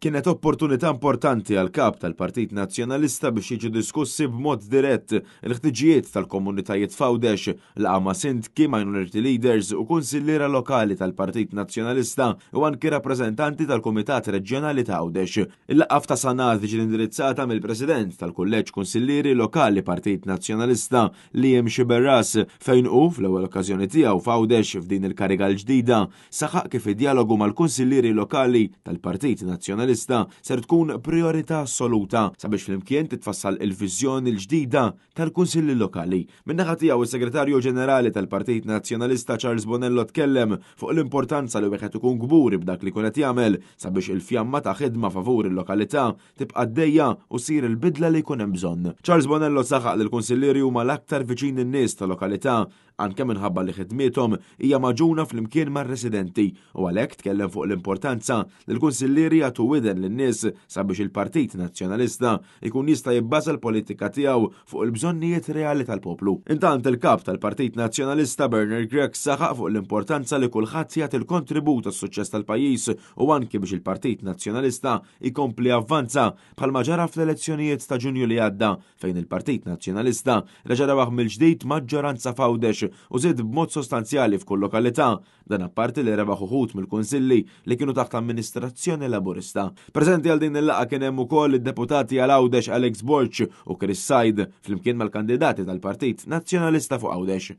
Kienet opportunità importanti għall-Kap tal-Partit Nazzjonalista biex jiġu diskussi b'mod dirett il-ħtiġijiet tal-komunitajiet f'Għawdex, laqgħa ma' sindki, minority leaders u kunsilliera lokali tal-Partit Nazzjonalista u anki rappreżentanti tal-Kumitat Reġjonali ta' Għawdex. Il-laqgħa f'Ta' Sanat ġiet indirizzata mill-President tal-Kulleġġ Kunsillieri Lokali Partit Nazzjonalista Liam Sciberras fejn hu, fl-ewwel okkażjoni tiegħu f'Għawdex f'din il-kariga l-ġdida, Saħaq kif id-djalogu mal-kunsillieri lokali tal-Partit Nazzjonalista ser tkun prijorità assoluta sabiex flimkien titfassal il-viżjoni l-ġdida tal-kunsilli lokali. Min-naħa tiegħu is-Segretarju Ġenerali tal-Partit Nazzjonalista Charles Bonello tkellem fuq l-importanza li wieħed ikun kburi b'dak li jkun qed jagħmel sabiex il-fjamma ta' ħidma favur il-lokalità tibqa' għaddejja u ssir il-bidla li jkun hemm bżonn. Charles Bonello saħaq li l-kunsillieri huma l-aktar viċin in-nies ta' lokalità anke minħabba li ħidmiethom hija magħġuna flimkien mar-residenti u għalhekk tkellem fuq l-importanza li l-kunsillieri jagħtu widen lin-nies sabiex il-Partit Nazzjonalista jkun jista' jibbaża l-politika tiegħu fuq il-bżonnijiet reali tal-poplu. Intant il-Kap tal-Partit Nazzjonalista Bernard Grech saħaq fuq l-importanza li kulħadd jagħti l-kontribut għas-suċċess tal-pajjiż u anki biex il-Partit Nazzjonalista jkompli javvanza bħalma ġara fl-elezzjonijiet ta' Ġunju li għadda fejn il-Partit Nazzjonalista reġa' rebaħ mill-ġdid maġġoranza f'Għawdex u żied b'mod sostanzjali f'kull lokalità, dan apparti li rebaħ uħud mill-kunsilli li kienu taħt amministrazzjoni Laburista. Preżenti għal din il-laqgħa kien hemm ukoll id-deputati għal Għawdex Alex Borg u Chris Said flimkien mal-kandidati tal-Partit Nazzjonalista fuq Għawdex.